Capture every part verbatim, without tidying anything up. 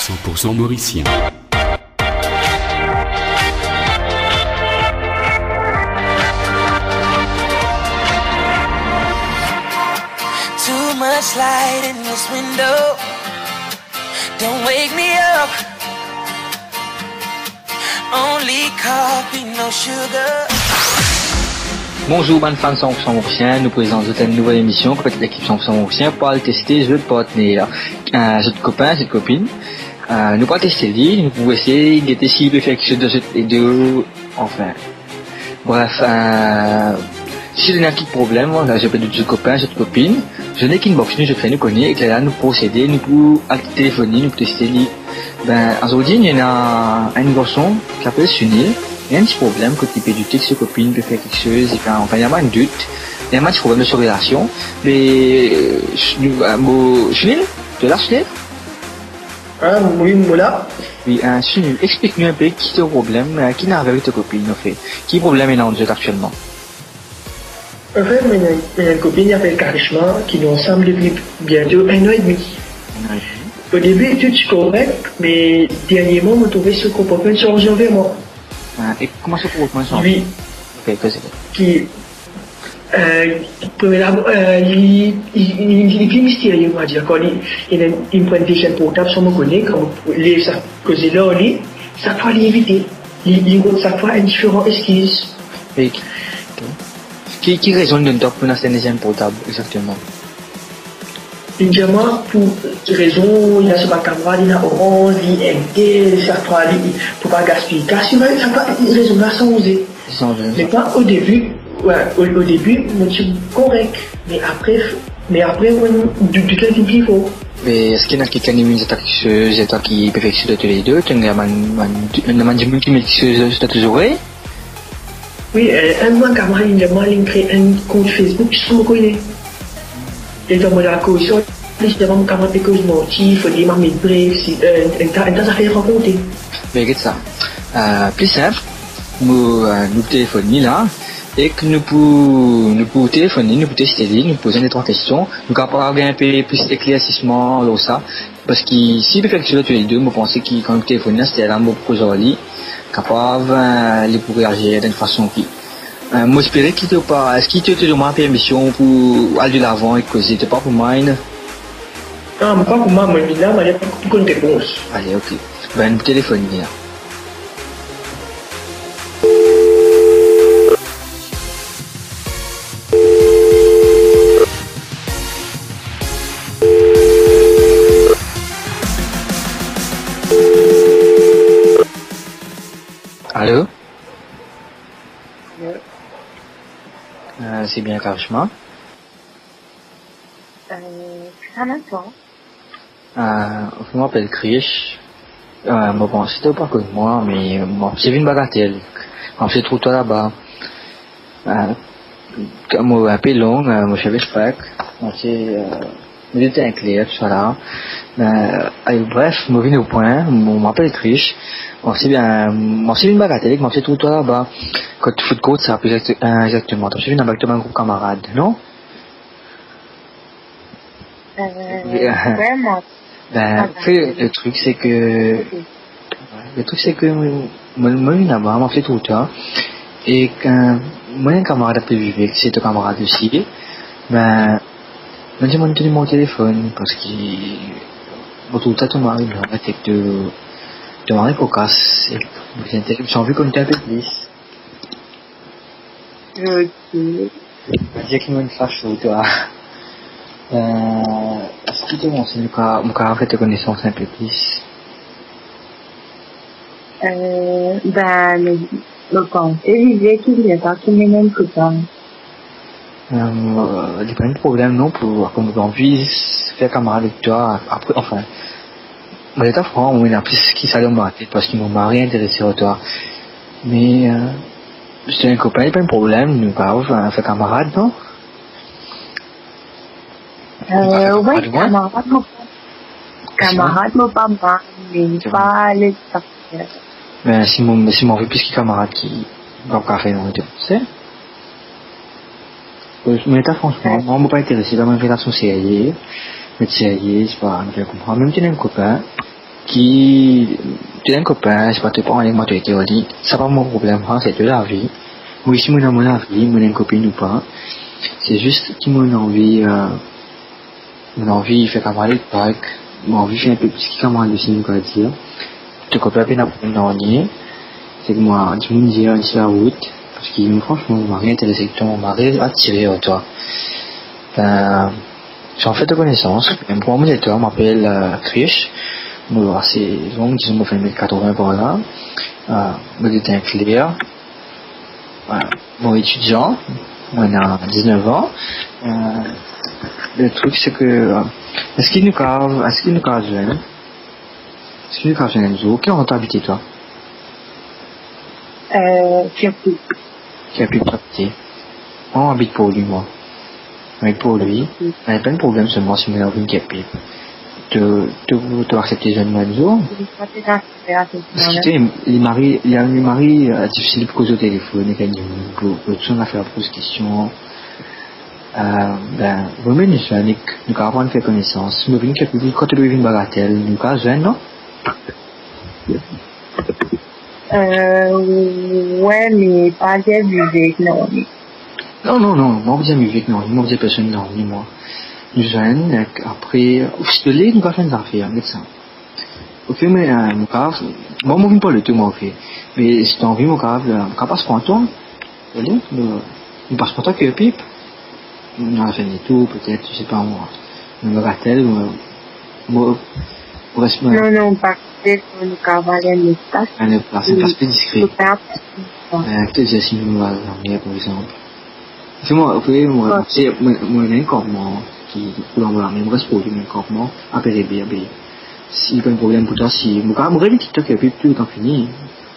Cent pour cent mauricien. Too much light in this window. Don't wake me up. Only coffee, no sugar. Bonzour bann fan san pour san mauricien, nou prezant zot enn nouvel emision kot lekip san pour san mauricien pou al teste zot partner, eh, zot kopin, zot kopinn. Eh, nou pou al teste li, nou pou esey gete si li pe fer kiksoz dan zot lede, anfin. Bref, eh, si ena kiksoz problem, la, zot pe dout zot kopin, zot kopinn, zot nek inbox nou, zot fer nou kone, ek lerla nou prosede, nou pou al telefonn li, nou pou teste li. Be, azordi, nou ena enn garson ki apel Sunil, li ena enn ti problem kot li pe doute ki so kopinn pe fer kiksoz, li pe, anfin, li ena bann dout, li ena bann ti problem dan so relasion, me, eh, nou, eh, mo, Sunil, to la, Sunil? Ah, wi, mo la. Wi, eh, Sunil, explik nou inpe ki to problem, eh, ki ena avek to kopinn, anfet. Ki problem ena ant zot aktielman? Anfet, mo ena, mo ena enn kopinn, li apel Karishma, ki nou ansam depi biento enn an edmi. Enn an edmi. O debi, tou ti korek, me dernierman, mo trouve so konportman sanze anver mwa. Ah, e kouma so konportman sanze? Wi. Ok, koze. Ki, eh, premie la, eh, li, li, li, li pli misterye, on va dir, kan li, li, li pran deziem portab san mo kone, kan mo ler sa koze la, li, sak fwa li evite, li, li rod sak fwa enn diferan eskiz. E ki, ki, ki rezon li donn twa pou aste enn deziem portab, exakteman? Li dir mwa pou rezon, li ena so bann kamarad, li ena Orange, li MTL, sak fwa li, pou pa gaspiy kas, li, sak fwa rezon la sanze. Sanze. Me mwa, o debi, wi, o, o debi, mo ti korek, me apre, me apre, mo, dout, dout la vinn pli for. Me eski ena kikenn ki vinn dir twa kiksoz, dir twa ki pe fer kiksoz ant zot le de, ena bann, bann, ena bann dimoun ki met kiksoz ant zot zorey? Wi, eh, enn bann kamarad, li dir mwa, li kre enn kont Facebook, san mo kone. E dan mo lakoz, li dir mwa, mo kamarad pe koz manti, fode li met bref, si, eh, enn ta, enn ta zafer rakonte. Me get sa. Eh, pli sinp, nou, eh, nou telefonn li la, ek nou pou, nou pou telefonn li, nou pou teste li, nou poz li de trwa kestion, nou kapav gagn inpe plis eklersisman lor sa. Parski si li pe fer kiksoz ant zot le de, mo panse ki kan li telefonn, aster la mo pou koz ar li, kapav, eh, li pou reazir dan enn fason ki, eh, mo espere ki to pa, eski to, to donn mwa permision pou al de lavan ek koze, to pa pou mind? Non, mo pa pou mind, mo la, mo pou konn repons. Ale, ok. Be, nou telefonn li la. Alo? Alo? Eh, se bien Karishma? Eh, kisannla? Ah, mo apel Krish. Ah, mo panse to pa konn mwa, me mo ti vinn Bagatel. Mo ti trouv twa laba. Ah, mo inpe long, ah, mo seve fek. Mo ti, ah, mo ti teint kler, tousala. Ah, e bref, mo vinn o pwin, mo, mo apel Krish. Mo ti bien, mo ti vinn Bagatel, mo ti trouv twa laba. Kot foot court sa, pli exakteman. To ti vinn avek to bann group kamarad, non? Euh, wi, wi, mo. Ben, ah, après, le truc, c'est que, ok, le truc, c'est que moi, moi, moi, laba, mo ti trouv twa. E kan mo enn kamarad pe viv avek, se to kamarad osi. Ben, mo dimann to nimero telefonn, parski mo trouv twa, to mari, to, to mari kokas. E mo ti anvi konn inpe plis. Ok. Dir ki mo inn faso twa. Euh, eski to panse nou ka, nou ka fer konesans inpe plis? Euh, ben, mo, mo panse, lide ki vinn, sa ki mennen koumsa. Euh, li pa enn problem non, pou, kouma mo anvi fer kamarad avek twa, apre, anfin, mo leta fran, mo ena plis ki sa dan mo latet, parski mo mari interese ar twa. Me, euh, si to enn kopin, li pa enn problem, nou kapav, euh, fer kamarad, non? Euh, wi, kamarad, mo, kamarad, mo pa mal, me pa leta. Ben, si mo, si mo anvi plis ki kamarad ki, pa kapav fer non, to se. Mo leta, fransman, mwa, mo pa interese dan bann relasion serye. Met serye, se pa, nou konpran. Mem si to ena enn kopin, ki to ena enn kopin, se pa to pran enn mwa to ete ar li, sa pa mo problem, sa se to lavi. Mo isi mo ena mo lavi, mo ena enn kopinn ou pa. Se zis ki mo ena anvi, eh, mo ena anvi fer kamarad ek pa, mo anvi fer enn pe plis ki kamarad osi, nou kapav dir. To kopin pena problem nanye, seki mwa, dimoun dir, li sar larout, parski mo, fransman, mo mari interese ek twa, mo mari atire ar twa. Ben, j'ai fait connaissance. Pour moi, je m'appelle, euh, Krish. Bon, c'est long, disons, mo fer mèt katrovin par la. Euh, mo ete kler. Voilà. Mo etidian, mo ena diznef an. Euh, le truc, c'est que, euh, eski nou kapav, eski nou kapav zwenn? Eski nou kapav zwenn enn zour? Ki landrwa to abite, twa? Euh, Kirpip. Kirpip, to abite? Mwa, mo abit Porlwi, mwa. Mo abit Porlwi. Mm. Napa problem selman si mo vinn Kirpip. To, to, to aksepte zwenn mwa enn zour? Wi, mwa, to aksepte, aksepte. Parski, to, li mari, li, li mari, euh, difisil pou koz ar telefonn, ek enn dimoun, pou, pou reponn zafer, poz kestion. Euh, ben, wi, me nou zwenn, nou kapav fer konesans. Si mo vinn Kirpip, kot to vinn Bagatel, nou kapav zwenn, non? Euh, wi, me pa dir Vivek, non. Non, non, non, mo pa dir Vivek, non, mo pa dir personn, non, ni mwa. Nou zwenn, ek apre, ou sitole, nou kapav fer enn zafer, met sa. Ok, me, euh, mo kapav, bon, mo vinn parl ar twa, mwa, ok. Me si to anvi, mo kapav, euh, mo kapav pas pran twa. Alor, nou, nou pas pran twa Kirpip. Nou al fer enn letour, petet, je sais pas moi. Nou Bagatel, mo, mo, mo res, mo... Non, non, pa petet, nou kapav al enn lot plas. Enn lot plas, enn plas pli diskre. Wi. Euh, ki to dir si nou al lamer, par exanp. Selman, ok, mo, wi, se, mo, mo ena enn kanpman ki, ki pou lamer, mo res pou enn kanpman, apre, be, be, si pa enn problem pou twa, si, mo kapav, mo revinn TikTok, epi tou letan fini,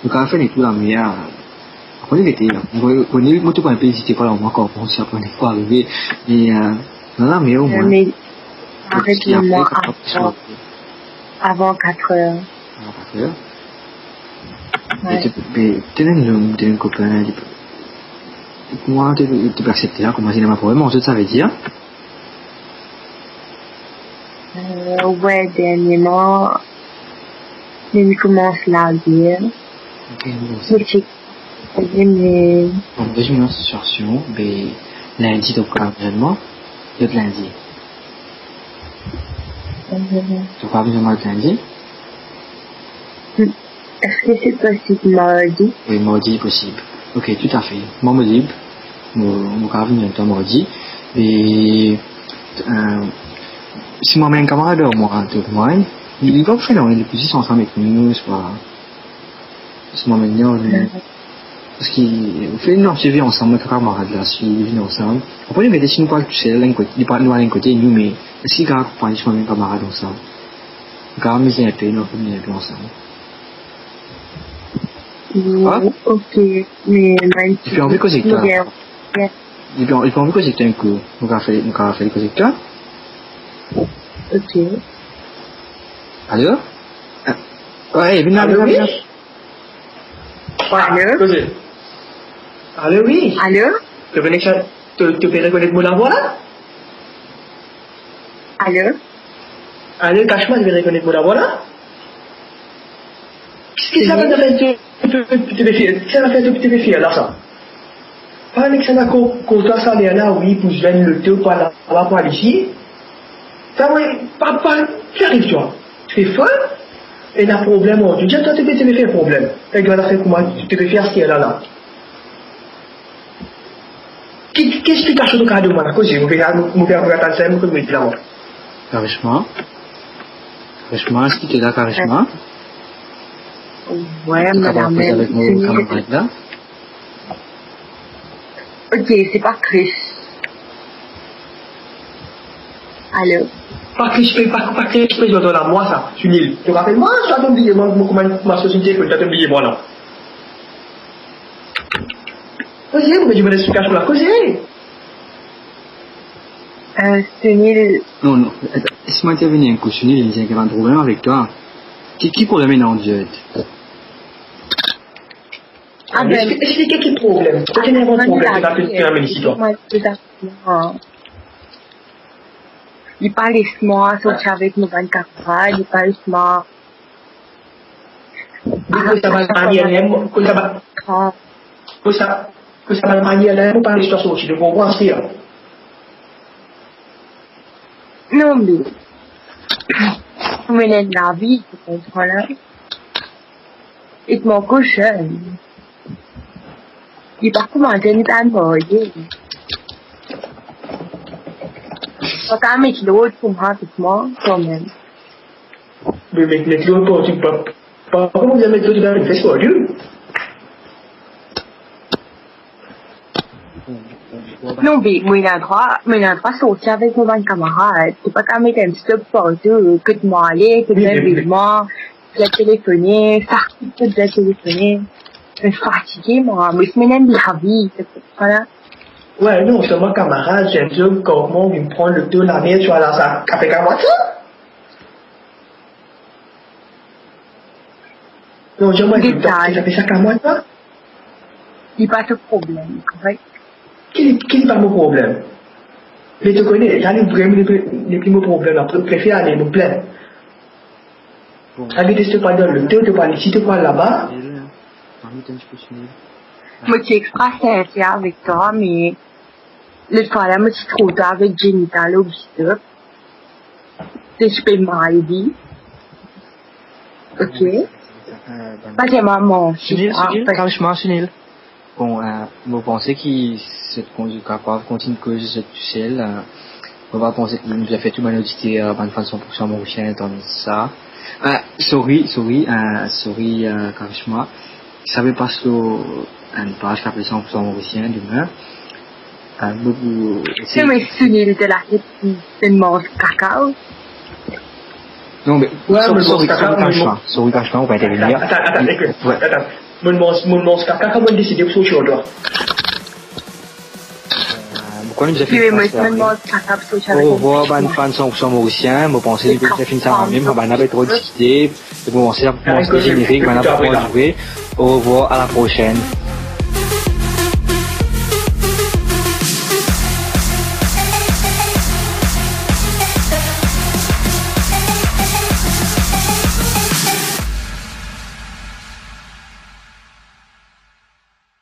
mo kapav fer enn letour lamer, apre, nou gete, la. Mo, mo, mo, mo tou pa enpe ezite, pa la, mo ankor, bon, si apre, nou pou arive, me, euh, dan lamer, omwin. Me, aret, si apre, mwa, kapav avan, avan katr er. Avan katr er? Wi. E to, be, to ena enn zom, to ena enn kopin, li, kouma to, to pe aksepte la, kouma si ena problem, an fet, savedir? Euh, wi, derniereman, li koumans large. Ok, bon, me se, me... Bon, rezime la sitiasion, be, lindi, to kapav zwenn mwa, lot lindi. Euh. To kapav zwenn mwa lot lindi? Hmm. Eski se posib mardi? Wi, mardi posib. Ok, toutafe. Mwa, mo lib. Mo, mo kapav vinn zwenn twa mardi. E, euh, si mo amenn enn kamarad ar mwa, to, mwa, li, li pa pou fer nanye, li pou zis ansam ek nou, se pa, si mo amenn li, nou, dakor, parski, ou fer, nou, si vinn ansam, mo kamarad la, si vinn ansam. Apre, nou gete si nou pou al tousel, enn kote, li pa, nou al enn kote, nou, me eski li kapav akonpagn si mo amenn enn kamarad ansam? Li kapav amiz enpe, nou, pou vinn enpe ansam. Mm, ok, me... Li pe anvi koze ek twa. Li pe, li pe anvi koze ek twa enn kou. Nou kapav fer, nou kapav fer li koze ek twa. Ok. Alo? Eh, wi, vinn la, vinn la, vinn la. Alo? Alo, wi. Alo? To pe rekonet, to, to pe rekonet mo lavwa la? Alo? Alo, Kashma, to pe rekonet mo lavwa la? Ki, ki sa, wi, zafer to, to, to, to pe fer, ki sa zafer to, to pe fer la, sa? Pa nek sa, dakor, kontra saler la, wi, pou zwenn loto, pou al laba, pou al isi. Sa, wi, pa, pa, ki ariv twa? To pe fol? Ena problem, an, to dir twa, to pe, to pe fer problem. Ek zafer kouma to pe fer aster la, la. Ki, ki, ki explikasion to kapav donn mwa la? Koze, mo pe, mo pe, mo pe atann sa, mo pe met la, mwa. Karishma? Karishma, eski to la, Karishma? Wi, to kapav koze avek mo kamarad la? Ok, se pa Krish. Alo? Pa Krish, pa, pa Krish, pa zot la, mwa sa, Sunil. To rapel mwa, sa to bliye mwa, mo kouma mo aswet so telefon, sa to bliye mwa la. Koze, mo pe dir bann explikasion la, koze. Euh, Sunil. Non, non, atann, les-moi intervenir enn kou, Sunil, li dir ki ena enn problem avek twa. Ki, ki problem ena, an fet? Ah, ben, expli-, explike ki problem. Kot ena enn problem ki ena isi twa? Li pa les mwa sorti avek mo bann kamarad, li pa les mwa Kot sa bann manier la, kot sa bann, kot sa, kot sa bann manier la, mo pa les twa sorti, to konpran sa? Non, me mo ena lavi, to konpran la. Ek mo ankor zenn. Li pa kouma zenn, li pa marye. Pa kapav met lord koumsa avek mwa, kanmem. Me met, met lord partou, pa, pa, pa kouma met lord, li pa met vest partou. Non, me mo ena drwa, mo ena drwa sorti avek mo bann kamarad. To pa kapav met enn stop partou, kot mo ale, kot mo vinn, mo telefone, sa, kot mo telefone. Mo fatige, mwa, mo isi mo ena enn lavi, to konpran la. Wi, non, selman kamarad, zot, kan mo vinn pran loto, lamer, ti ala sa, kafe kamwa sa. Non, zame, detay. Sa pe sa kamwa sa? Li pa to problem, korek? Ki, ki pa mo problem? Me to kone, sa li vremem, li, li pli mo problem, apre prefer ale, mo plin. Bon. Sa ki to pa dan loto, to pa al isi, to pa al laba. Mo ti extra sinser avek twa, me lot fwa la, mo ti trouv twa avek Jenita lor bistop. Ti pe marye. Ok. Euh, ben, pa vremem, Sunil, ah, Sunil, pa- kapav, Sunil. Bon, euh, mo panse ki zot kon-, kapav kontign koz zot tousel, euh, mo pa panse ki nou bizin fer tou bann oditer, bann fan san pour san morisien tann sa. Euh, sorry, sorry, euh, sorry, euh, kapav, sa pe pas lor enn paz ki apel san pour san morisien, demin. Euh, mo pou esey. Non, me Sunil, to la, to manz kaka ou? Non, me, wi, sorry, mo sorry, manz kaka, sorry, mo Karishma, sorry, Karishma, ou pa intervenir. Atann, atann, atann, wi, atann. Mo manz, mo manz kaka, kan mo deside pou sorti ar twa. Euh, mo konn bizin fer, wi, mo manz kaka pou sorti avek. Orevwar, bann fan san pour san morisien. Mo panse li bizin finn sa mem, pa bann la pe tro diskite. Mo panse, mo panse degenerik, bann la pou zwe. Orevwar, à la prochaine.